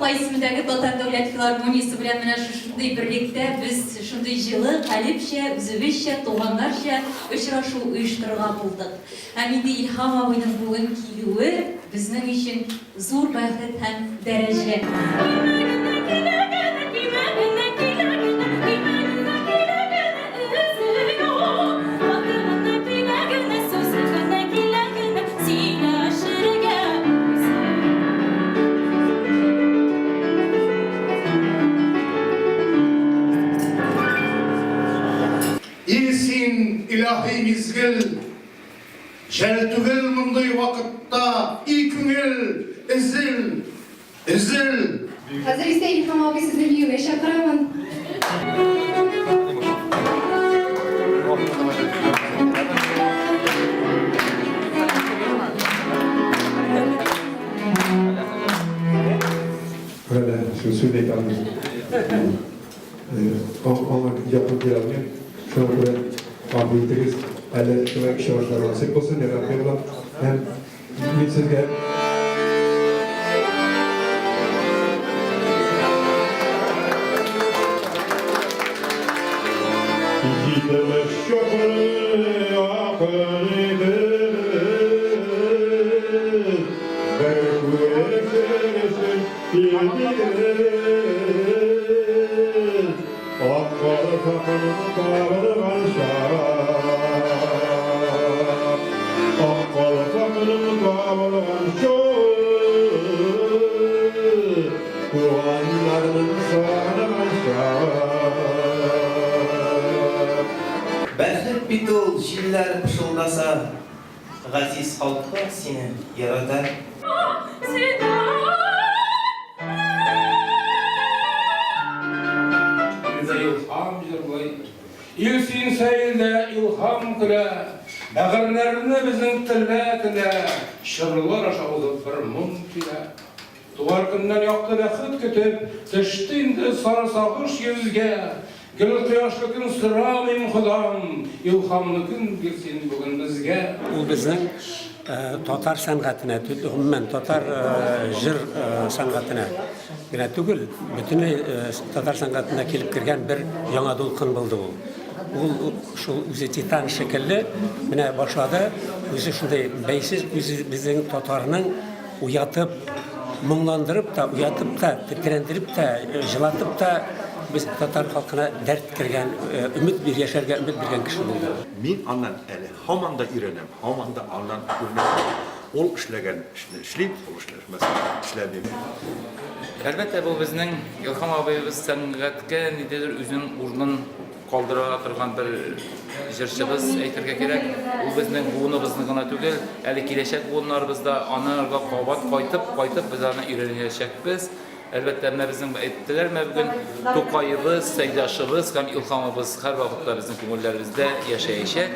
Тукай исемендәге Татар дәүләт филармониясе белән менә шушындый берлектә без шундый җылы, калебчә, үзебезчә, туганнарча очрашу оештырырга булдык. Һәм инде Илһам абыйның бүген килүе безнең өчен зур бәхет һәм дәрәҗә. И син, илаһи мизгел, Жәл түгел мондый вакытта, И күңел, өзел, өзел! Хәзер исә Илһам абый сезне биюгә чакырамын. Менә шул сүз әйтә алмыйм. Аңа якын килә алмыйм. Шуңа күрә гафу итегез. Әле шулай очрашулар насыйп булсын, я Рабби Аллаһ. Һәм мин сезгә Җитмеш чакрым якын идегез, Бер күрешер өчен Бәхет бит ул, җилләр пышылдаса, Газиз халкың сине ярата. Илдә илһам җырлый. Ил сөенсә илдә илһам көлә. Бәгырьләрне безнең телә-телә. Чорлар аша узып бер моң килә. Туар көннән якты бәхет көтеп, Төште инде сары сагыш йөзгә. Гел кояшлы көн сорамыйм, Ходам, Илһамлы көн бир син бүген безгә. Ул безнең татар сәнгатенә, гомумән, татар җыр сәнгатенә генә түгел, бөтенләй татар сәнгатенә килеп кергән бер яңа дулкын булды ул. Ул шул үзе титан шикелле менә башлады, үзе шундый бәйсез, үзе безнең татарның Уятып, моңландырып та, уятып та, тетрәндереп тә, җылатып та без татар халкына дәрт кергән, өмет бир, яшәргә өмет биргән кеше булды. Мин аннан әле һаман да өйрәнәм, һаман да аннан үрнәк алам. Ул эшләгән эшне эшлим, ул эшләмәсә, эшләмим. Әлбәттә, бу безнең Илһам абыебыз сәнгатькә ниндидер үзенең урынын калдыра торган бер җырчыбыз әйтергә кирәк. Ул безнең буыныбызны гына түгел, әле киләчәк буыннарыбыз да анарга кабат кайтып, кайтып без аны өйрәнәчәкбез. Әлбәттә, менә безнең әйттеләр менә бүген Тукаебыз, Сәйдашыбыз һәм Илһамыбыз һәрвакытта безнең күңелләребездә яшәячәк.